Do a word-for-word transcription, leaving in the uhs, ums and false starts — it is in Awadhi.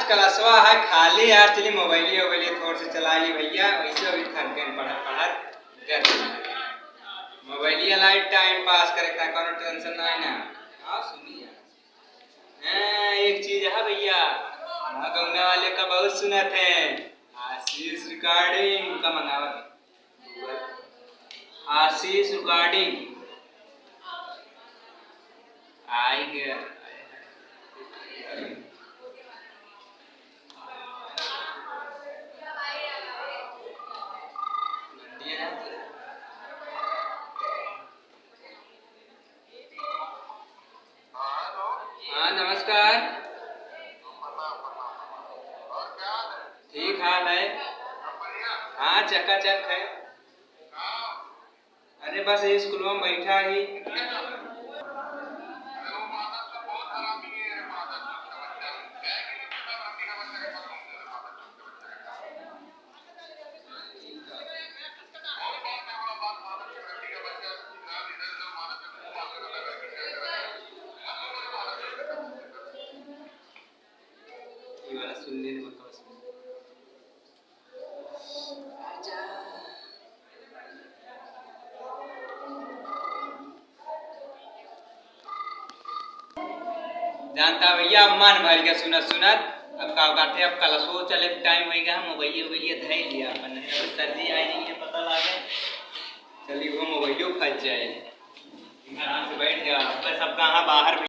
क्लासवा है खाली यार, चली मोबाइलिया वोबाइलिया थोड़ से चला ली भैया, वैसे अभी थक गए पढ़त पढ़त। मोबाइलिया लाई टाइम पास करे का, कोनो टेंशन ना है ना। हाँ, सुनी यार। हाँ, एक चीज है भैया, हाँ, गौना वाले का बहुत सुनत है। आशीष रिकॉर्डिंग का मंगावत है। आशीष रिकॉर्डिंग। आई गया। हाँ, नमस्कार। ठीक हाल है। हाँ, चकाचक है। अरे बस ये स्कूल में बैठा ही। ये वाला सुन लेने में कम से कम। जानता भैया, मन भर के सुनत सुनत, अब का कहते, अब कलसो चले टाइम हो गया, मोबाइल वोबाइल धै लिया अपन, नहीं तो सर्दी आई नहीं है, पता लागे, चली वो मोबाइलो फंस जाए। आराम से बैठ जा, बस अब कहाँ बाहर